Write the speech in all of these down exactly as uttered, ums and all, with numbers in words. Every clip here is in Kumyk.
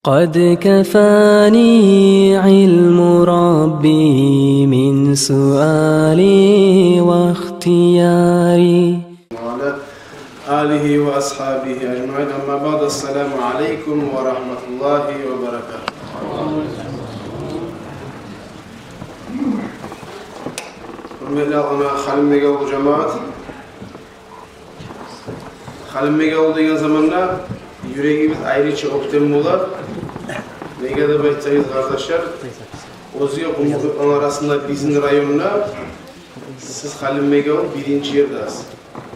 قد كفاني علم ربي من سؤالي واختياري. وعلى آله وأصحابه أجمعين. أما بعد، السلام عليكم ورحمة الله وبركاته. Гьюрметли Халимбекавул жамаат. Халимбекавул деген заманда юрегибиз айрыча оьктем болар. Неге деп айтсагъыз, къардашлар, оьзге къумукъланы арасында бизин районда сиз Халимбекавул биринчи ердесиз.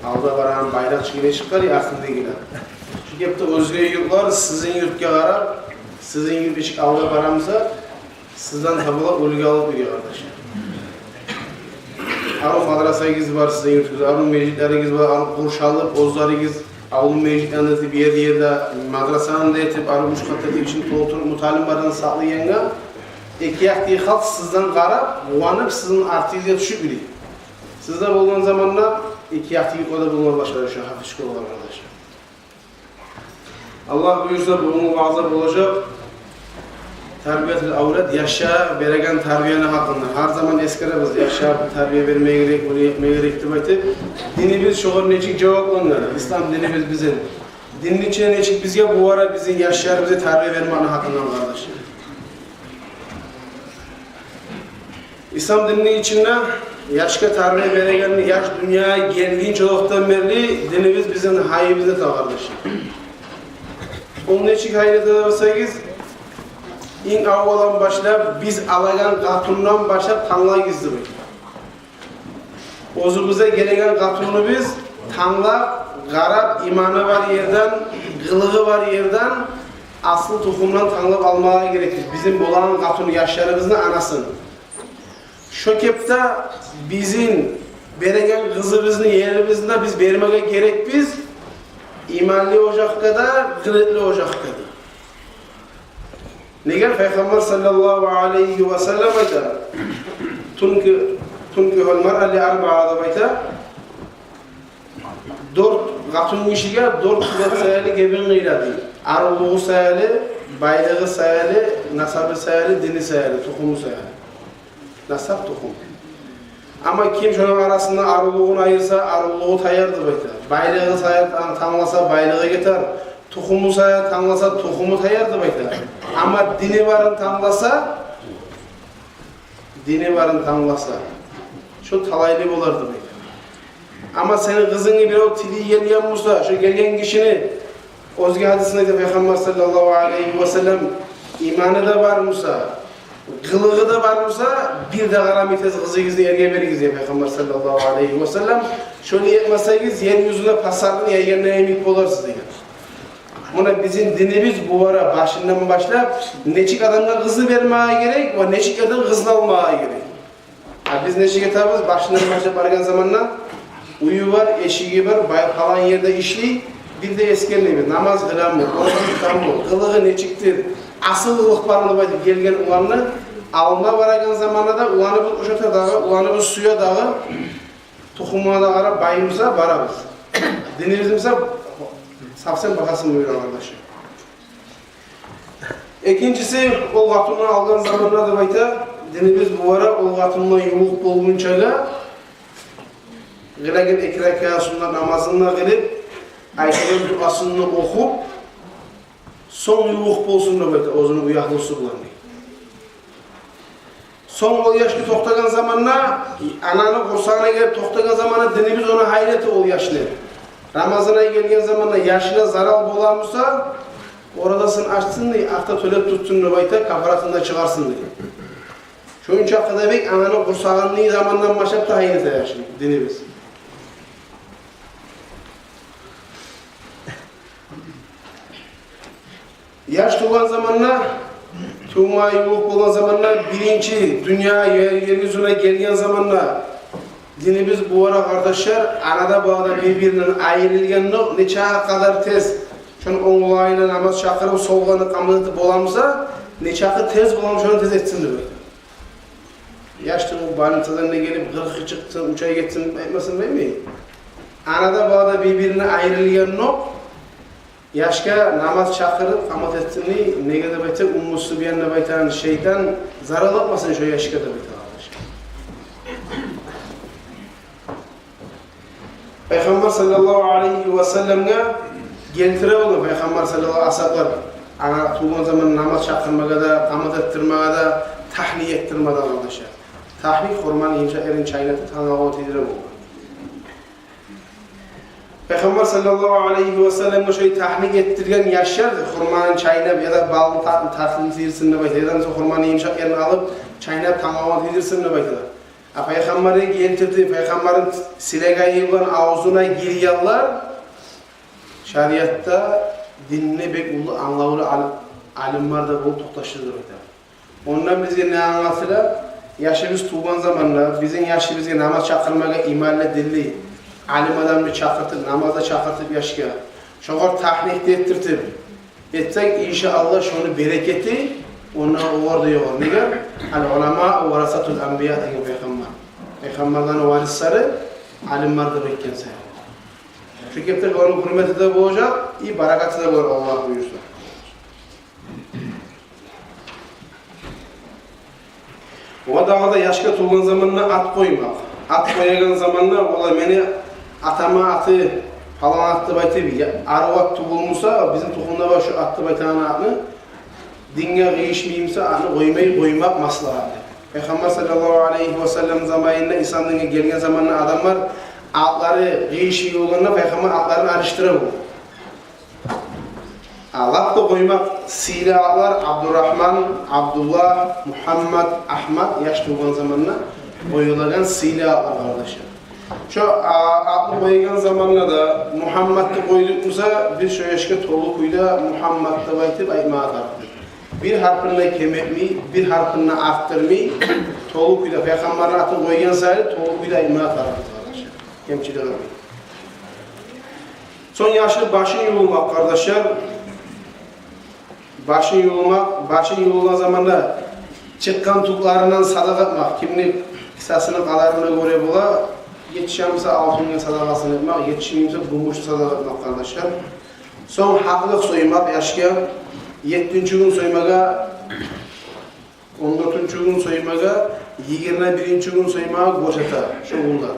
Алда барагъан байракъ чыгъып чыкъгъан, артындагъылар. Шу гепде оьзге юртлар сизин юртгъа къарап, сизин юрт нечик алда барамса, сизден табула уьлгю алып йибере, къардашлар. Арив мадрасагъыз бар сизин юртугъузда, арив межитлеригиз бар, арив къуршалып, оьзлеригиз авул межитлерин де этип, ер-ерде мадрасаны да этип, арив уьч къат этип, ичин толтуруп муталимлерден сакълайгъангъа, эки якъдагъы халкъ сизден къарап, къуванып, сизин артыгъызгъа тюшюп йибере. Сиз де болгъан заманда эки якъдагъы къада болма башлар шу гьафиз школалар, къардашлар. Аллагь буюрса, бугюнгю ваъза болажакъ тарбиятул авлад, яшгъа береген тарбияны гьакъында. Гьар заман эсгеребиз, яшгъа тарбия бермеге герек, ону этмеге герек деп айтып. Динибиз шогъар нечик жавапландыра? Ислам динибиз бизин. Динни ичинде нечик бизге бу ара бизин яшларыбызгъа тарбия бермекни гьакъында, къардашлар. Ислам динни ичинде яшгъа тарбия берегенни, яш дюньягъа гелгинче вакътинден берли динибиз бизин гьайыбызны эте, къардашлар. Ол нечик гьайыбызны эте десегиз, инг аввалдан башлап, биз алагъан къатындан башлап танглагъыз деп. Оьзюбюзге гелеген къатынны биз танглап, къарап, иманы бар ерден, къылыгъы бар ерден, асыл тухумдан танглап алмагъа герекбиз. Бизин болагъан къатын яшларыбызны анасын. Шо кепде бизин береген къызыбызны, ерибизни де биз бермеге герекбиз иманлы ожакъгъа да, къылыкълы ожакъгъа да. Неге Пайхаммар саллаллагьу алайгьи ва саллам айта: «Тунки-, тункихул маръа ли арбаъа», — деп айта. Дёрт къатын гишиге дёрт зат саялы гебин къыйыла дей. Арывлугъу саялы, байлыгъы саялы, насабы саялы, дини саялы, тухуму саялы. Насап, тухум. Амма ким шону арасында арывлугъун айырса, арывлугъу таяр деп айта. Байлыгъы саялы тангласа, байлыгъы гетер. Тухуму саялы тангласа, тухуму таяр деп айта. Амма дини барын тангласа, дини барын тангласа, шо талайлы болар деп айта. Амма сени къызынгны бирев тили гелген буса, шо гелген гишини, оьзге гьадисинде де Пайхаммар саллаллагьу алайгьи ва саллам, иманы да бар буса, къылыгъы да бар буса, бир де къарамай тез къызыгъызны эрге беригиз дей Пайхаммар саллаллагьу алайгьи ва саллам. Шону этмесегиз, ер юзюне пасатлыкъны яйгъанда йимик боларсыз деген. Муна бизин динибиз бу ара башындан башлап, нечик адамгъа къызны бермеге герек ва нечик ерден къызны алмагъа герек. А биз нечик этебиз? Башындан башлап баргъан заманда уьюю бар, эшиги бар, бай-, палан ерде ишлей, бир де эсгермейбиз. Намаз къыламы, ораза тутамы, къылыгъы нечикдир, асыл къылыкъ бармы деп айтып гелген уланны алма барагъан заманда да уланыбыз ушата дагъы, уланыбыз сюе дагъы, тухумуна да къарап, бай буса барабыз. Динибиз буса совсем багьасын бермей, къардашлар. Экинчиси, ол къатынны алгъан заманда деп айта, динибиз бу ара ол къатындан ювукъ болгъунчагъа къылагъан эки ракаат суннат намазын да къылып, айтагъан дуасын да охуп, сонг ювукъ болсун деп айта, оьзюню уьягьлюсю булан дей. Сонг ол яшны токътагъан заманда, ананы къурсагъына гелип токътагъан заманда динибиз ону гьайраты ол яшны. Рамазан ай гелген заманда яшына зарал боламы буса, оразасын ачсын дей, артда тёлеп тутсун деп айта, кафаратын да чыгъарсын дей. Шончакъы да бек ананы къурсагъындагъы замандан башлап да гьайраты яшны динибиз. Яш тувгъан заманда, тувма ювукъ болгъан заманда, биринчи дюнья ер, ер юзюне гелген заманда, динибиз бу ара, къардашлар, ана да бала да бир-биринден айрылгъанлыкъ, нечакъы къадар тез, шону онглайына намаз чакъырып, солгъанын къамат этип боламы буса, нечакъы тез боламы буса, шону тез этсин деп айта. Яш тувуп, больницадан да гелип, къыркъ чыкъсын, уьч ай гетсин айтмасын демей. Ана да бала да бир-биринден айрылгъанлыкъ, Яшгъа намаз чакъырып къамат этсин дей, неге деп айтса, Умму Субиян деп айтагъан шайтан зарал этмесин шо яшгъа деп айта, къардаш. Пайхаммар саллаллагьу алайгьи ва салламгъа гелтире болду, Пайхаммар саллаллагьу алайгьи ва саллам, агъа тувгъан заман намаз чакъырмагъа да, къамат этдирмеге де, тагьлик этдирмеге де, къардашлар. Тагьлик — хурманы йымышакъ ерин чайнатып, тангалгъа тийдире болгъан. Пайхаммар саллаллагьу алайгьи ва салламгъа шо тагьлик этдирген яшлар, хурманы чайнап яда балын та-, татлысын тийдирсин деп айта, яда хурманы йымышакъ ерин алып, чайнап, тангалгъа тийдирсин деп айта. А Пайхаммаргъа гелтирди, Пайхаммарны сийлеги булан авзуна гиргенлер шариатда, динде бек уллу англавлу ал-, алимлер де болуп токъташды деп айта. Ондан бизге не англатыла? Яшыбыз тувгъан заманда, бизин яшыбызгъа намаз чакъырмагъа иманлы, динли алим адамны чакъыртып, намазгъа чакъыртып яшгъа, шогъар тагьлик де этдиртип этсек, иншааллагь, шону берекети ондан огъар да ёгъар. Неге? «Ал-уламау варасатул анбия» деген Пайхаммар. Пайхаммарланы варислери алимлер деп айтгъан саялы. Шо гепде оланы гьюрмети де болажакъ, и баракаты да болар, Аллагь буюрса. Ва дагъы да яшгъа тувгъан заманда ат къоймакъ. Ат къоягъан заманда, ола, мени атамны аты палан ат деп айтып, я, арив ат тюгюл буса, бизин тухумда бар шо ат деп айтагъан атны, динге къыйышмай буса, атны къоймай къоймакъ маслагьат. Пайхаммар саллаллагьу алайгьи ва саллам заманында, ислам динге гелген заманда адамлар атлары къыйышып болгъанда, Пайхаммар атларын алышдыра болгъан. А лап да къоймакъ сыйлы атлар: Абдурагьман, Абдуллагь, Мугьаммад, Агьмад, яш тувгъан заманда къоюлагъан сыйлы атлар, къардашлар. Шо, а, атны къойгъан заманда да Мугьаммадны къойдукъ буса, биз шо яшгъа толу кюйде Мугьаммад деп айтып айтмагъа тарыкъ. Бир гьарпын да кем этмей, бир гьарпын да артдырмай, толу кюйде, Пайхаммарны атын къойгъан саялы, толу кюйде айтмагъа тарыкъ, къардашлар. Кемчилик этмей. Сонг яшны башын юлмакъ, къардашлар. Башын юлмакъ, башын юлгъан заманда чыкъгъан тюклеринден садагъа этмакъ. Кимни кисасыны къадарына гёре бола, етише буса, алтынны садагъасын этмакъ, етишмей буса, гюмюшню садагъа этмакъ, къардашлар. Сонг гьакълыкъ соймакъ яшгъа, еттинчи гюн соймагъа, он дёртюнчю гюн соймагъа, йигирма биринчи гюн соймагъа гёрсете шо гюнлер.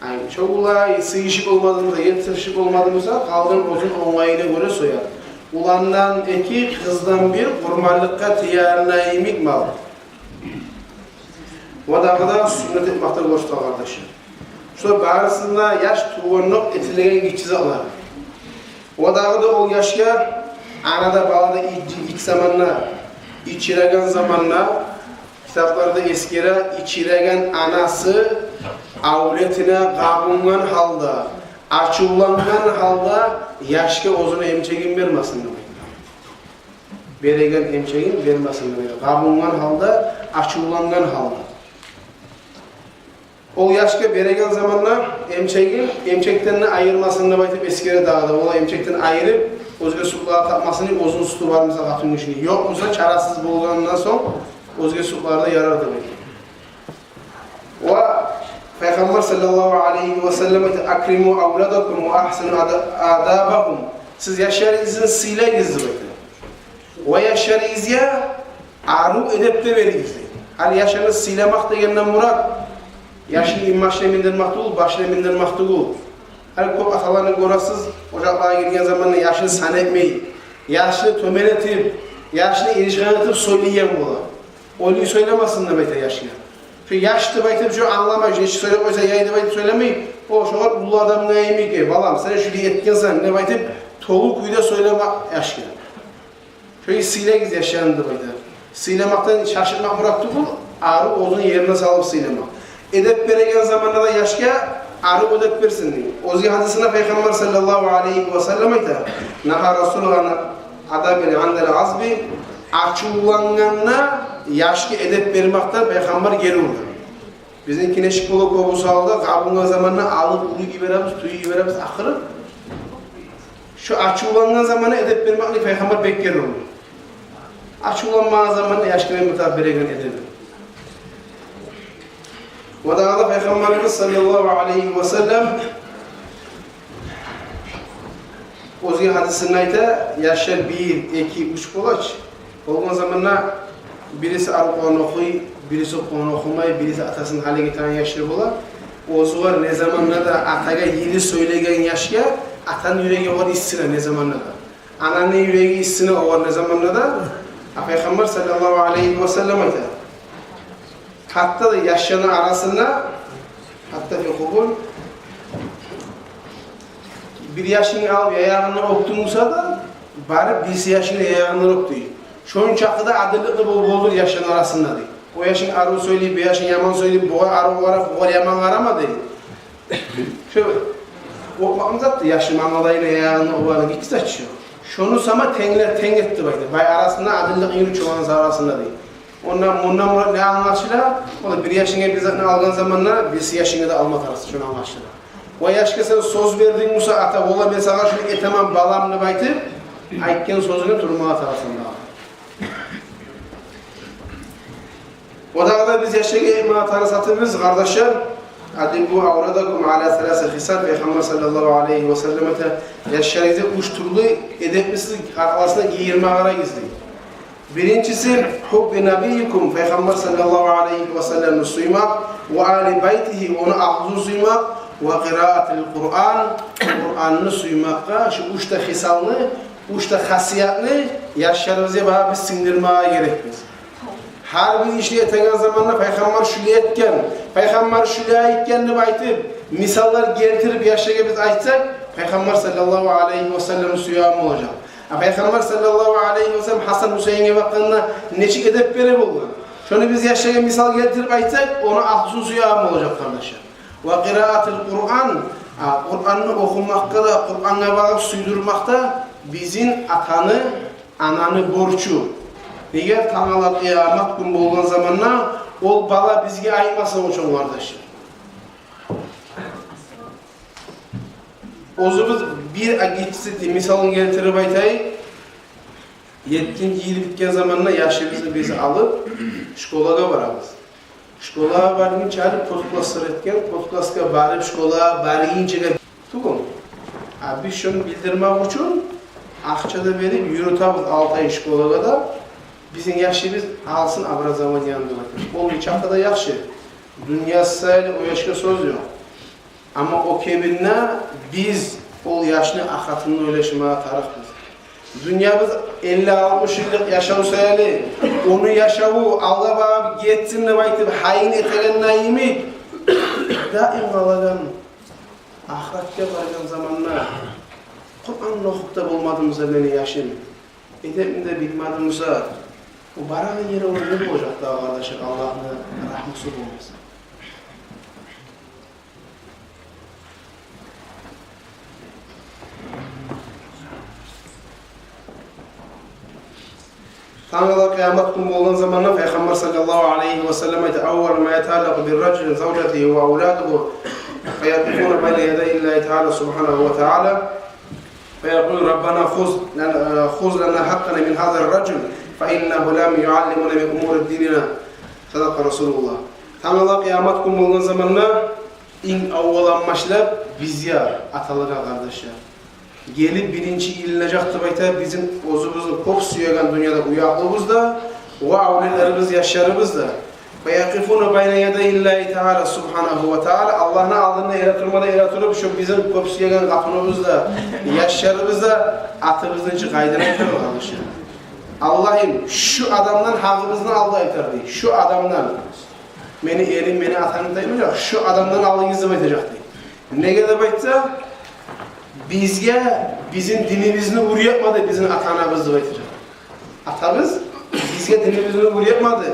Ай, шо гюнлер сыйышып болмады буса, етишип болмады буса, къалгъан оьзюню онгайына гёре сояр. Уландан эки, къыздан бир къурманлыкъгъа тиярына йимик мал. Ва дагъы да сюннет этмакъ да гёрсете, къардашлар. Шо барысын да яш тувгъандокъ этилеген гиччи затлар. Ва дагъы да ол яшгъа, ана да, бала да ич-, ич заманда, ичиреген заманда, китапларда эсгере, ичиреген анасы авлетине къабунгъан гьалда, ачувлангъан гьалда яшгъа оьзюню эмчегин бермесин деп айта. Береген эмчегин бермесин деп айта. Къабунгъан гьалда, ачувлангъан гьалда. Ол яшгъа береген заманда эмчегин, эмчекден де айырмасын деп айтып эсгере дагъы да. Ола эмчекден айырып, оьзге сютлагъа къатмасын, оьзюню сютю бар буса къатын гишини, ёкъ буса, чарасыз болгъандан сонг оьзге сютлер де ярар деп айта. Ва Пайхаммар саллаллагьу алайгьи ва саллам айта: «Акриму авладакум ва агьсину ада-, адабагьум». Сиз яшларыгъызны сыйлагъыз деп айта. Ва яшларыгъызгъа арив эдеп де беригиз дей. Гьали яшланы сыйламакъ дегенден мурат яшны инбашына миндирмек тюгюл, башына миндирмек тюгюл. Гьали кёп аталаны гёресиз, ожакълагъа гирген заманда яшны сан этмей, яшны тёбен этип, яшны иришген этип сёйлейген бола. Олай сёйлемесин деп айта яшгъа. Шо яш деп айтып, шо англамай, шо эши сёйлеп къойса яй деп айтып сёйлемей, о шогъар уллу адамгъа йимик: «Балам, сен шулай этгенсен», — деп айтып, толу кюйде сёйлемек яшгъа. Шолай сыйлагъыз яшланы деп айта. Сыйламакъдан шашыртмакъ мурат тюгюл, арив оьзюню ерине салып сыйламакъ. Эдеп береген заманда да яшгъа арив эдеп берсин дей. Оьзге гьадисинде Пайхаммар саллаллагьу алайгьи ва саллам айта: «Нагьа Расулуллагь ан адабил индал гъазби». Ачувлангъанда яшгъа эдеп бермекден Пайхаммар гери урду. Бизинки нечик бола кёбюсю гьалда, къабунгъан заманда алып уруп йиберебиз, тюйюп йиберебиз, акъырып. Шо ачувлангъан заманда эдеп бермекни Пайхаммар бек гери урду. Ачувланмагъан заманда яшгъа мен мутагь береген эдеби. Ва дагъы да Пайхаммарыбыз саллаллагьу алайгьи ва саллам: Оьзге гьадисинде айта, яшлар бир, эки, уьч бола чы. Болгъан заманда бириси арив Къуран охуй, бириси Къуран охумай, бириси атасыны гьалиге тангъан яшлар бола. Оьзлер не заманда да атагъа йылы сёйлеген яшгъа, атаны юреги огъар иссине не заманда да. Ананы юреги иссине огъар не заманда да. А Пайхаммар саллаллагьу алайгьи ва саллам айта: гьатта да яшланы арасында, гьатта фил къубур, бир яшынгны алып, яягъындан оьпдюнг буса да, барып бириси яшынгны яягъындан оьп дей. Шону чакъы да адилликни бол-, болдур яшланы арасында дей. О яшынг арив сёйлей, бу яшынг яман сёйлей, бугъар арив къара, бугъар яман къарама дей. Шо оьпмакъны зат да, яшны мангалайына, яягъына оьпмакъны гиччи зат чы. Шону сама тенглер, тенг эт деп айта. Бай арасында адиллик юрютюп, чоланы арасында дей. Ондан, мундан мурат не англашыла? Ола бир яшынга бир затны алгъан заманда, бириси яшынга да алма тарыкъсан, шону англашыла. О яшгъа сен сёз бердинг буса, ата, ола, мен сагъа шуну этемен, балам, деп айтып, айтгъан сёзюнге турмагъа тарыкъсан дагъы. О дагъы да биз яшлагъа этмеге тарыкъ затыбыз, къардашлар, «Аддибу авладакум ала саласи хисал», Пайхаммар саллаллагьу алайгьи ва саллам айта, яшларыгъызны уьч тюрлю эдеплисиз аркъасына гийирме къарагъыз дей. Биринчиси, хубби набиййикум, Пайхаммар саллаллагьу алайгьи ва салламны сюймек, ва али байтигьи, ону агьлюсюн сюймек, ва къираатил Къуран, Къуранны сюймекге, шу уьч де хисалны, уьч де хасиятны яшларыбызгъа бары биз сингдирмеге герекбиз. Гьар бир ишни этеген заманда Пайхаммар шулай этген, Пайхаммар шулай айтгъан деп айтып, мисаллар гелтирип яшлагъа биз айтсакъ, Пайхаммар саллаллагьу алайгьи ва салламны сюеген болажакъ. А Пайхаммар саллаллагьу алайгьи ва саллам Гьасан Гьусейинге бакъгъанда нечик эдеп бере болгъан? Шону биз яшлагъа мисал гелтирип айтсакъ, ону агьлюсюн сюеген болажакъ, къардашлар. Ва къираатил Къуран, а, Къуранны охумакъгъа да, Къурангъа багъып сюйдюрмек де бизин атаны, ананы борчу. Неге, тангала къыямат гюн болгъан заманда ол бала бизге айтмасын учун, къардашлар. Оьзюбюз бир агитсити мисалын гелтирип айтайыкъ. Еттинчи йыл битген заманда яшыбызны биз алып школагъа барабыз. Школагъа баргъынча гьали подкласслар этген, подклассгъа барып, школагъа баргъынча гьали тюгюл. А биз шону билдирмек учун акъча да берип юрютебиз алты ай школагъа да, бизин яшыбыз алсын образованияны деп айтып. Ол нечакъы да яхшы. Дюньясы саялы о яшгъа сёз ёкъ. Амма о кепинде биз ол яшны ахыратын ойлашмагъа тарыкъбыз. Дюньябыз элли-алтмыш йыллыкъ яшав саялы, ону яшаву алгъа багъып гетсин деп айтып, гьайын этеген йимик, даим къалагъан ахыратгъа баргъан заманда Къуран охуп да болмадым буса мени яшым, эдепни де билмедим буса, о барагъан ери о не болажакъ дагъы, къардашлар, Аллагьны рагьмусу болмаса? Тангала къыямат гюн болгъан заманда Пайхаммар саллаллагьу алайгьи ва саллам айта: «Аввалу ма ятааллакъу бир ражули завжатугьу ва авладугьу, фаякъифуна байна ядай Аллагьи таала субгьанагьу ва таала, фаякъулу: Раббана хуз лана, хуз лана хьакъкъана мин гьазар ражул, фа иннагьу лам юаллимуна мин умури динина». Садакъа Расулуллагь. Тангала къыямат гюн болгъан заманда инг аввалдан башлап бизге, аталагъа, къардашлар, гелип биринчи илинежек деп айта бизин оьзюбюзню кёп сюеген дюньяда уьягьлюбюз де ва авлетлерибиз, яшларыбыз да. Фаякъифуна байна ядай Аллагьи таала субгьанагьу ва таала, Аллагьны алдында эретурма да эретуруп, шо бизин кёп сюеген къатыныбыз да, яшларыбыз да атыбызны чы къайдын айтар, къардашлар. Аллагьым, шу адамдан гьакъыбызны ал деп айтар дей. Шу адамдан. Мени эрим, мени атам деп айтмажакъ, шу адамдан алыгъыз деп айтажакъ дей. Неге деп айтса, бизге бизин динибизни уьйретмеди бизин ата-анабыз деп айтажакъ. Атабыз бизге динибизни уьйретмеди.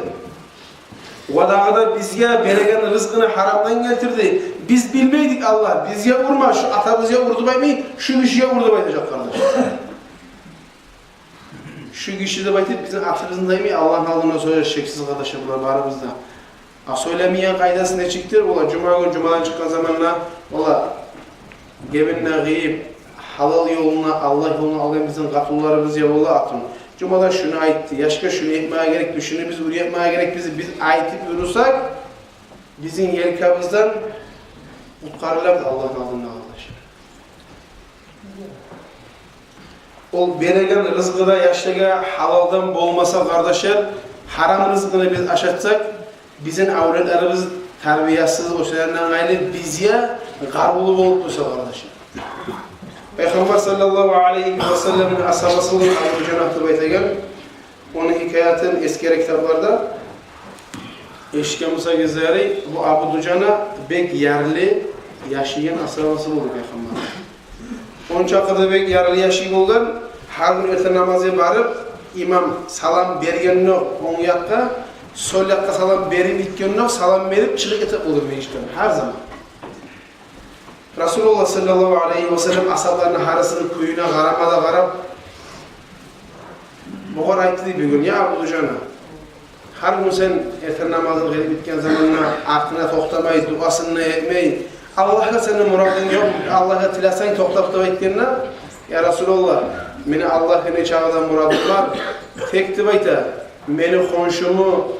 Ва дагъы да бизге береген рызкъыны гьарамдан гелтирди. Биз билмейдик, Аллагь, бизге урма, шу атабызгъа ур деп айтмай, шу гишиге ур деп айтажакъ, къардаш. Шу гиши деп айтып, бизин атыбызны да йимик Аллагьны алдында сёйлер, шексиз, къардашлар, булар барыбыз да. А сёйлемейген къайдасы нечикдир? Ола жума гюн жумадан чыкъгъан заманда, ола гебинде къыйып, гьалал ёлуна, Аллагь ёлуна алгъан бизин къатынларыбыз я, ола, атын. Жумада шуну айтды, яшгъа шуну этмеге герек, шуну биз уьйретмеге герек, биз, биз айтып юрюсек, бизин елкабыздан къутгъарылар Аллагьны алдында, къардашлар. Ол береген рызкъы да яшлагъа гьалалдан болмаса, къардашлар, гьарам рызкъыны биз ашатсакъ, бизин авлетлерибиз тарбиясыз оьсегенден къайры бизге къаргъулу болуп турса, къардашлар. Пайхаммар саллаллагьу алайгьи ва салламны асгьабасы болгъан Абу Дужана деп айтагъан, ону гьикаятын эсгере китапларда. Эшитген болса гезлери, бу Абу Дужана бек ярлы яшайгъан асгьабасы болгъан Пайхаммар. Ончакъы да бек ярлы яшай болгъан, гьар гюн эртен намазгъа барып, имам салам бергенокъ онг якъгъа, сол якъгъа салам берип битгенокъ, салам берип чыгъып гете болгъан межитден гьар заман. Расулуллагь саллаллагьу алайгьи ва саллам асгьабларыны гьарисини кююне къарама да къарап, бугъар айтды дей бир гюн: «Я Абу Дужана, гьар гюн сен эртен намазгъа къылып битген заманда артынга токътамай, дуасын да этмей, Аллагьгъа сени мурадынг ёкъму? Аллагьгъа тилесенг токътап», — деп айтгъанда: «Я Расулуллагь, мени Аллагьгъа нечакъы да мурадым бар. Тек, — деп айта, — мени хоншуму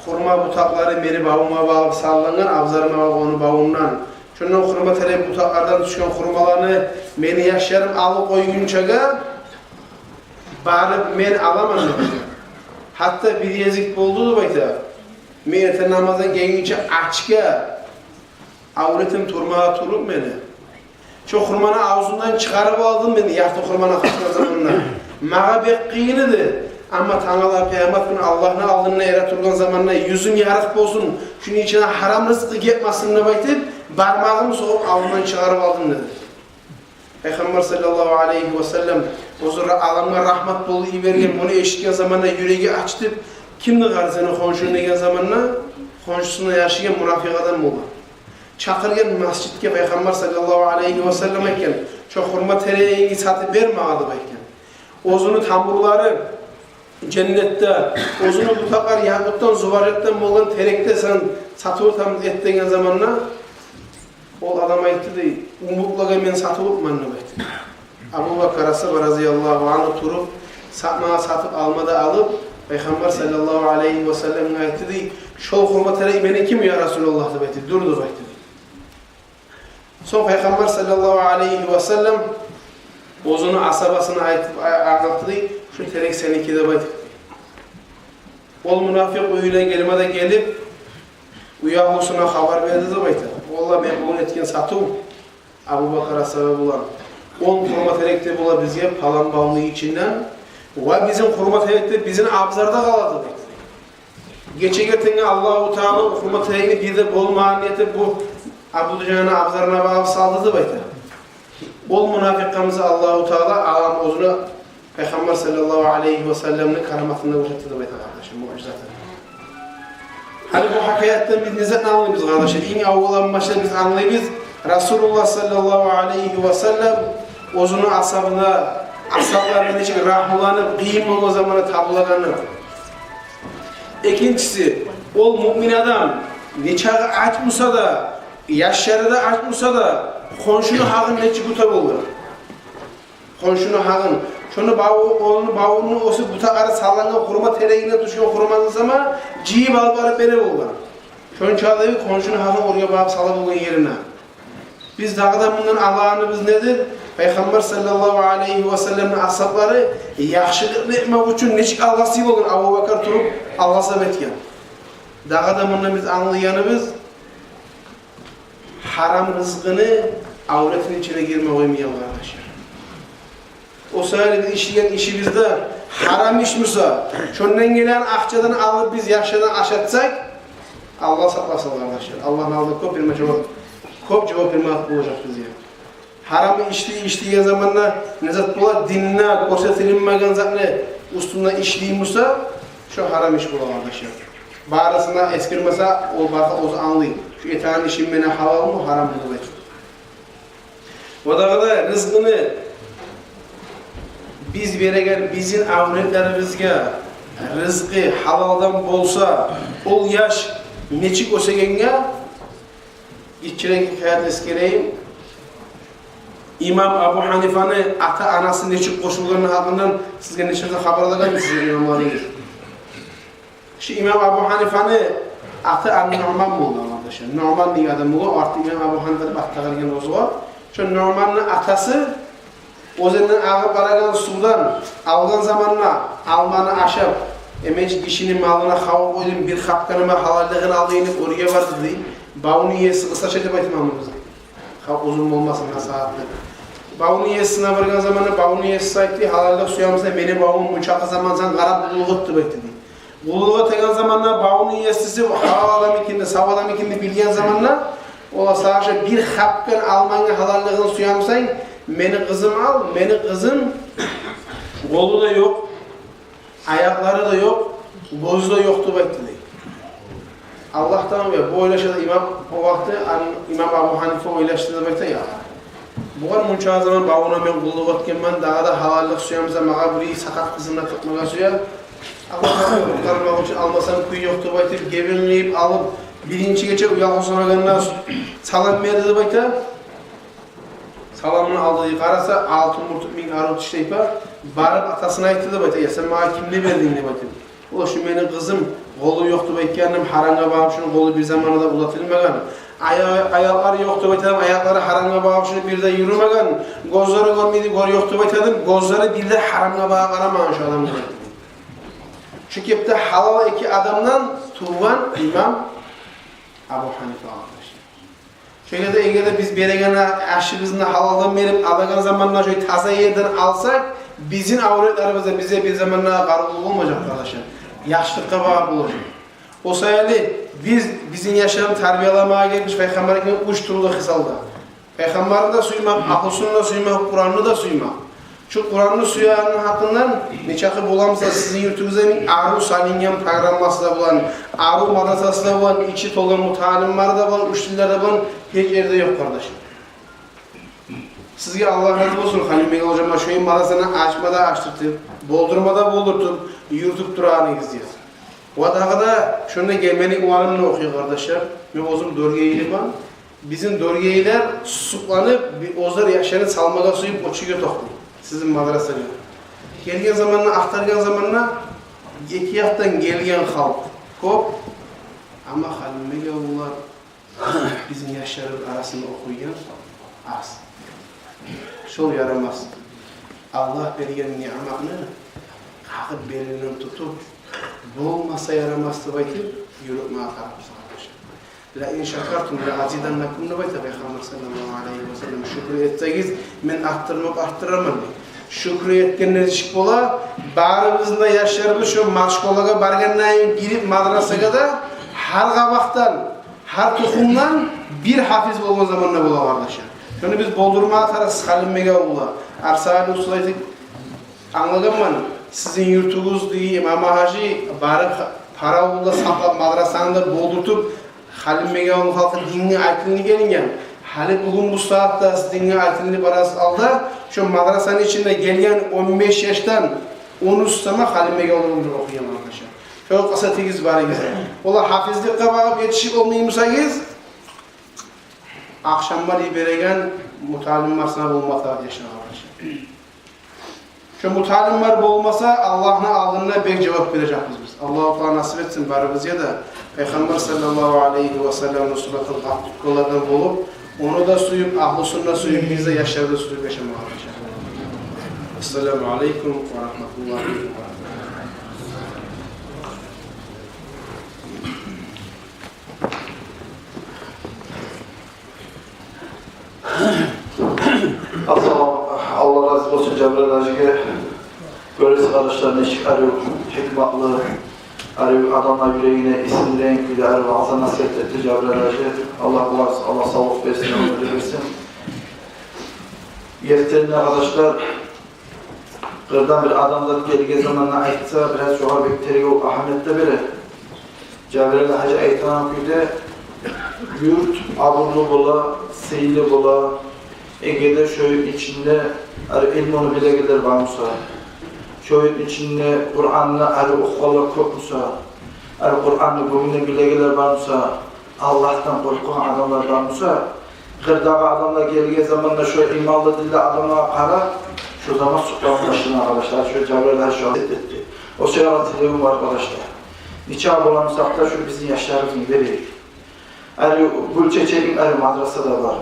хурма бутакълары мени бавума багъып салынгъан, абзарыма багъып ону бавундан. Шондан хурма терек бутакълардан тюшген хурмаланы мени яшларым алып къойгъунчагъа барып мен аламан, — деп айта. — Гьатта бир гезик болду, — деп айта, — мен эртен намаздан гелгинче ачгъа авлетим турмагъа туруп мени, шо хурманы авзундан чыгъарып алдым мен, ярты хурманы къачгъан заманда. Магъа бек къыйын эди. Амма тангала къыямат гюн Аллагьны алдында эретургъан заманда юзюм ярыкъ болсун, шуну ичине гьарам рызкъы гетмесин деп айтып, бармагъым согъуп авзундан чыгъарып алдым», — деди. Пайхаммар саллаллагьу алайгьи ва саллам, оьзю аламгъа рагьмат болуп йиберген, муну эшитген заманда юреги ачытып: «Кимди гьали сени хоншунг?» — деген заманда, хоншусунда яшайгъан мунафикъ адам болгъан. Чакъыргъан межитге, Пайхаммар саллаллагьу алайгьи ва саллам айтгъан: «Шо хурма терегингни сатып бер магъа», — деп айтгъан. «Оьзюню тамурлары женнетде, оьзюню бутакълары якъутдан, зубаржатдан болгъан терекде сен сатып этем эт», — деген заманда, ол адам айтды дей: «Умутлагъа мен сатып этмен», — деп айтды. Абу Бакр асгьаба разияллагьу ангьу туруп, сатмагъа сатып, алма да алып, Пайхаммар саллаллагьу алайгьи ва салламгъа айтды дей: «Шол хурма терек меникими, я Расулуллагь?» — деп айтды. «Дюр», — деп айтды дей. Сонг Пайхаммар саллаллагьу алайгьи ва саллам оьзюню асгьабасына айтып, а-, англатды дей: «Шо терек сеники», — деп айтып. Ол мунафикъ уьюне гелме де гелип, уьягьлюсюне хабар берди деп айта: «Валлагь, мен бугюн этген сатыв Абу Бакр асгьаба булан, он хурма терек де бола бизге палан бавну ичинден, ва бизин хурма терек де бизин абзарда къалады», — деди. Гече эртенге Аллагьу Таала о хурма терекни бир де болмагъан этип, бу Абу Дужананы абзарына багъып салды деп айта. Ол мунафикъгъа буса Аллагьу Таала алам оьзюню Пайхаммар саллаллагьу алайгьи ва салламны караматын да гёрсетди деп айта, къардашлар, муъжизатын. Гьали бу гьикаятдан биз не затны англайбыз, къардашлар? Инг аввалдан башлап биз англайбыз Расулуллагь саллаллагьу алайгьи ва саллам оьзюню асгьабына, асгьабларына нечик рагьмуланып, къыйын болгъан заманда табулагъанын. Экинчиси, ол муъмин адам нечакъы ач буса да, яшлары да ач буса да, хоншуну гьакъын нечик юте болгъан. Хоншуну гьакъын. Шону баву-, ону бавунуна оьсюп бутакълары салынгъан хурма терегинден тюшген хурманы сама жыйып алып барып бере болгъан. Шонча да хоншуну гьакъын оьрге багъып сала болгъан ерине. Биз дагъы да мундан алагъаныбыз недир? Пайхаммар саллаллагьу алайгьи ва салламны асгьаблары яхшылыкъны этмек учун нечик алгъасай болгъан, Абу Бакр туруп алгъасап этген. Дагъы да мундан биз англайгъаныбыз, гьарам рызкъыны авлетни ичине гирме къоймайгъан, къардашлар. О саялы биз ишлейген ишибизде гьарам иш буса, шондан гелген акъчадан алып биз яхшыдан ашатсакъ, Аллагь сакъласын, къардашлар. Аллагьны алдында кёп бир жавап, кёп жавап бермек болажакъ бизге. Гьарам ишни ишлейген заманда не зат бола? Динде гёрсетилинмеген затны уьстюнде ишлей буса, шо гьарам иш бола, къардашлар. Барысын да эсгермесе, ол бары оьзю англай, шу этеген ишим мени гьалалмы, гьараммы деп айтып. О дагъы да рызкъыны биз береген бизин авлетлерибизге рызкъы гьалалдан болса, ол яш нечик оьсегенге гиччирек гьикаят эсгерейим. Имам Абу Гьанифаны ата-анасы нечик къошулгъаны гьакъындан сизге нече де хабарлагъанман, сизин имамларыгъыз. Шу имам Абу Гьанифаны аты Ан-Нуъман болгъан, къардашлар. Нуъман деген адам болгъан, артда имам Абу Гьанифа деп ат тагъылгъан оьзюне. Шу Нуъманны атасы Оьзенден агъып барагъан сувдан алгъан заманда алманы ашап, эм чи гишини малына хавф къойдум, бир хапгъаныма гьалаллыгъын алайым деп оьрге барды дей. Бавну еси къысгъача деп айтмамбыз. Хап узун болмасын насигьат деп. Бавну есине баргъан заманда бавну еси айтды: «Гьалаллыкъ сюемисен, мени бавум мунчакъы заман сен къарап къуллукъ эт», – деп айтды дей. Къуллукъ этеген заманда бавну еси гьалал адам экенни, сав адам экенни билген заманда, ола: «Сагъа бир хапгъан алманы гьалаллыгъын сюемисен, мени къызым ал, мени къызым къолу да ёкъ, аякълары да ёкъ, гёзю де ёкъ», – деп айтды дей. Аллагьдан уя, бу ойлаша да имам, о вакъти ан-, имам Абу Гьанифа ойлашды деп айта, я. Бугъар мунча заман бавуна мен къуллукъ этгенмен, дагъы да гьалаллыкъ сюемисен, магъа бир сакъат къызын да тапмагъа сюе. Аллагьдан къутгъармакъ учун алмасам кюй ёкъ деп айтып, гебин къыйып алып, биринчи гече уьягъа сорагъанда салам берди деп айта. Саламын алды, къараса, алтын муртукъ, минг арив тишлейпа, барып атасына айтды деп айта: «Я, сен магъа кимни бердинг?» – деп айтып. Ола: «Шу мени къызым, къолу ёкъ деп айтгъан эдим, гьарамгъа багъып шуну къолу бир заманда да узатылмагъан. Ая-, аякълары ёкъ деп айтгъан эдим, аякълары гьарамгъа багъып шуну бир де юрюмеген. Гёзлери гёрмейди, гёзю ёкъ деп айтгъан эдим, гёзлери бир де гьарамгъа багъып къарамагъан шу адамгъа». Шу кепде гьалал эки адамдан тувгъан имам Абу Гьанифа, къардашлар. Шо гьалда, эгер де биз береген ашыбызны гьалалдан берип алагъан заманда шо таза ерден алсакъ, бизин авлетлерибизде бизге бир заманда къаргъулукъ болмажакъ, къардашлар. Яхшылыкъгъа багъып болажакъ. О саялы биз бизин яшланы тарбияламагъа герекбиз Пайхаммар гелтирген уьч тюрлю хисалда. Пайхаммарны да сюймек, агьлюсюн де сюймек, Къуранны да сюймек. Шу Къуранны сюегенни гьакъындан нечакъы боламса сизин юртугъузда арив салынгъан программасы да булан, арив мадрасасы да булан, ичи толгъан муталимлери де булан, уьч тиллер де булан, гьеч ерде ёкъ, къардашлар. Сизге Аллагь рази болсун, Халимбек гьажама, шо мадрасаны ачма да ачдыртып, болдурма да болдуртуп, юрютюп турагъаныгъызгъа. Ва дагъы да шонда гелмени уланым да охуй, къардашлар. Мен оьзюм доргейлимен. Бизин доргейлер сукъланып, би-, оьзлер яшларын салмагъа сюйюп, о чугъа токътай. Сизин мадрасагъа гелген заманда, ахтаргъан заманда, эки якъдан гелген халкъ кёп. Амма Халимбекавуллар бизин яшларыбыз арасында охуйгъан аз. Шол ярамас. Аллагь берген ниъматны къагъып белинден тутуп, болмаса ярамас деп айтып, юрютмеге тарыкъбыз, къардашлар. «Ла ин шакартум ла азиданнакум», – деп айта Пайхаммар саллаллагьу алайгьи ва саллам. «Шюкюр этсегиз, мен артдырмакъ, артдыраман», – дей. Шюкюр этгенлер нечик бола? Барыбызны да яшларыбыз шо школагъа баргъандан гирип мадрасагъа да, гьар къабакъдан, гьар тухумдан бир гьафиз болгъан заманда бола, къардашлар. Шону биз болдурмагъа тарыкъбыз, Халимбекавуллар. Арсали устаз айтып, англагъанман, сизин юртугъуз, дей, Имам-гьажи барып, къаравулда сакълап, мадрасаны да болдуртуп, Халимбекавулну халкъы динге айтылынып гелинген. Гьали бугюн бу сагьатда сиз динге айтылынып барасыз алда, шо мадрасаны ичинде гелген он беш яшдан он уьч сама Халимбекавулда охуйгъан, къардашлар. Шо къаст этигиз барыгъыз да. Олар гьафизликге багъып етишип болмай бусагъыз, ахшамлар йибереген муталимлер сана болмакъ тарыкъ яшлар, къардашлар. Шо муталимлер болмаса, Аллагьны алдында бек жавап бережекбиз биз. Аллагьу Таала насип этсин барыбызгъа да Пайхаммар саллаллагьу алайгьи ва салламны суннатын къатты тутгъанлардан болуп, ону да сюйюп, агьлюсюн де сюйюп, биз де, яшлар да сюйюп яшамагъа, къардашлар. Ассаламу алайкум ва рагьматуллагьи ва баракатугь. Ассалам, Аллагь рази болсун Жабраил гьажиге. Гёресиз, къардашлар, нечик арив, гьикматлы, арив, адамланы юрегине сингдиреген кюйде арив ваъза-насигьат этди Жабраил гьажи. Аллагь, Аллагь, Аллагь савлукъ берсин, оьмюр берсин. Гертиден де, къардашлар, къырдан бир адамзат гелген заманда айтса, бираз шогъар бек тергев, агьамият да бере. Жабраил гьажи айтгъан кюйде, юрт абурлу бола, сыйлы бола, эгер де шо юртну ичинде арив илмуну билегенлер бар буса, шо юртну ичинде Къуранны арив охугъанлар кёп буса, арив Къуранны гюнгюнден билегенлер бар буса, Аллагьдан къоркъагъан адамлар бар буса, къырдагъы адамлар гелген заманда шо иманлы, динли адамлагъа къарап, шо заман сукъланма башлама, къардашлар. Шо Жабраил гьажи шо этди. О саялы тилевюм бар, къардашлар. Нечакъы боламсакъ да, шо бизин яшларыбызны берейик. Арив Гюлчечекни арив мадрасасы да бар.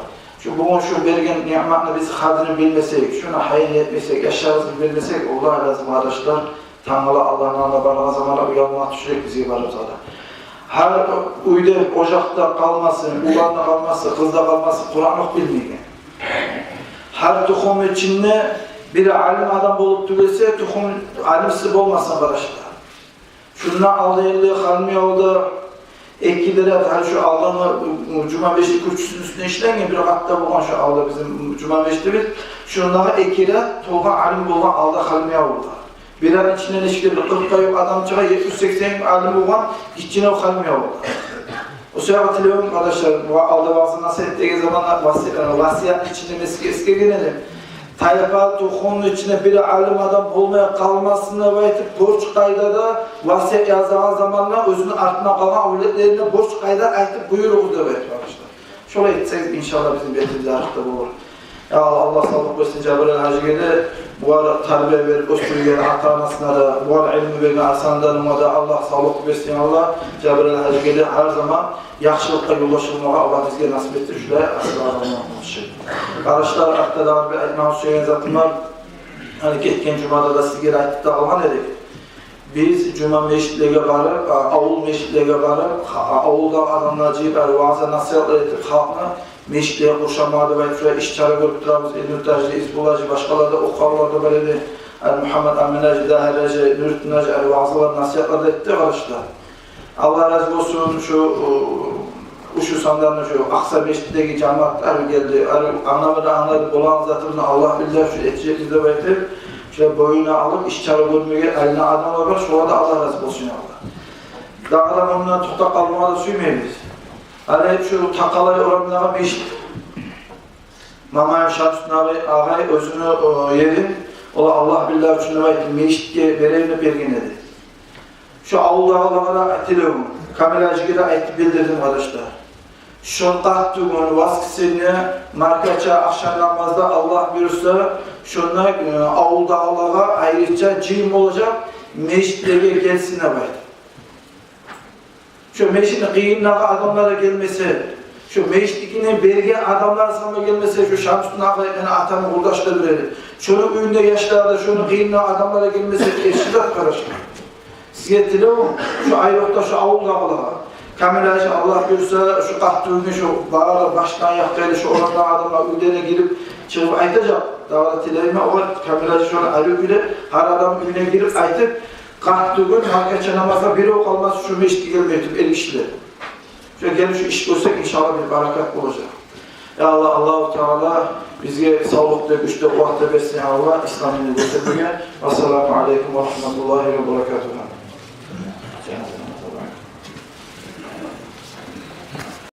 Шу бугюн шу берген ниъматны биз къадрин билмесек, шуну гьайын этмесек, яшларыбызгъа билмесек, Аллагь рази, къардашлар, тангала Аллагьны алдына баргъан заманда уялма тюшежек бизге барыбызгъа да. Гьар уьйде, ожакъда къалмасын, улан да къалмасын, къыз да къалмасын Къуран охуп билмейген. Гьар тухумну ичинде бир алим адам болуп тюгюл эсе, тухум алимсиз болмасын, къардашлар. Шунда алда ерли Халимбекавулда эки де ряд, гьали шу алдагъы жума межит кюрчюсюню уьстюнде ишленген, бир къатда болгъан шу алда бизин жума межитибиз. Шундагъы эки ряд толгъан алим болгъан алда Халимбекавулда. Бир рядны ичинде нечик де бир къыркъгъа ювукъ адам чыгъа, етмиш-сексен алим болгъан гиччинев Халимбекавулда. О саягъа тилевюм, къардашлар, ва алда ваъза-насигьат этеген заманда васи-, э, васиятны ичинде мен сизге эсгерген эдим. Тайпа, тухумну ичинде бир алим адам болмай къалмасын деп айтып, борч къайда да васият язагъан заманда оьзюню артына къалгъан авлетлерине борч къайда айтып буюругъуз деп айтып, къардашлар. Шолай этсегиз, иншаллагь, бизин бетибиз арыкъда болур. Я Аллагь, Аллагь савлукъ берсин Жабраил гьажиге де, бугъар тарбия берип оьсдюрген ата-анасына да, бугъар илму берген Арсанданыма да Аллагь савлукъ берсин, Аллагь Жабраил гьажиге де гьар заман яхшылыкъгъа ёлдаш болмагъа Аллагь бизге насип этсин, шулай асыл адамлар болушу. Къардашлар, артда дагъы бир айтмагъа сюеген затым бар. Гьали гетген жумада да сизге де айтып да къалгъан эдик. Биз жума межитлеге барып, а, авул межитлеге барып, а, авулдагъы адамлар жыйып, гьали ваъза-насигьатлар этип, халкъны межитлеге къуршамагъа деп айтып, шулай иш-чара гёрюп турабыз. Эльнуртгьажи, Избулгьажи, башгъалар да, Окъавлар да бар эди. Гьали Мугьаммат Амингьажи, Дагьиргьажи, Нуретдингьажи, гьали ваъзалар, насигьатлар да этди, къардашлар. Аллагь рази болсун, шу, шу Санданны шу Акъса межитдеги жамаат ары гелди, ары англама да англады, болагъан затыбызны Аллагь билди, шу этежекбиз деп айтып, шу боюна алып, иш-чара гёрмеге айланагъан адамлар бар, шолагъа да Аллагь рази болсун, я Аллагь. Дагъы да мунда токътап къалмагъа да сюймейбиз. Гьали шу Такъалай орамдагъы межит. Мамаев Шамсудин агъай, агъай оьзюню, э, ерин, ол Аллагь билди учун деп айтып, межитге берейим деп берген эди. Шо авулдагъылагъа да тилевюм, Камил гьажиге де айтып билдирдим, къардашлар. Шо къаттыгюн, воскресенье, маркача, ахшам намазда, Аллагь буюрса, шонда, э, авулдагъылагъа айрыча жыйын болажакъ, межитлеге гелсин деп айтып. Шо межитни къырыйындагъы адамлар да гелмесе, шо межитникини берген адамлар сама гелмесе, шо Шамсудин агъай, мени атамны къурдашлары бир эди. Шону уьюнде яшлар да, шону къырыйындагъы адамлар да гелмесе, эрши зат, къардашлар. Сизге тилевюм, шо айрокъда шо авулдагъылагъа. Камил гьажи, Аллагь буюрса, шо къаттыгюнге шо бары башдан аякъгъа ерли шо орамдагъы адамлар уьйлерине гирип чыгъып айтажакъ. Дагъы да тилеймен, о Камил гьажи шону ари уьйде, гьар адам уьюне гирип айтып, къаттыгюн маркача намазгъа бирев къалмасын шо межитге гелмей туруп, эр гишилер. Шо гелип шо иш гёрсек, иншаллагь, бир баракат болажакъ. Я Аллагь, Аллагьу Таала бизге савлукъ да, гюч де, къуват да берсин, я Аллагь, ислам динни гётермеге. Ассаламу алейкум ва рагьматуллагьи ва баракатугь.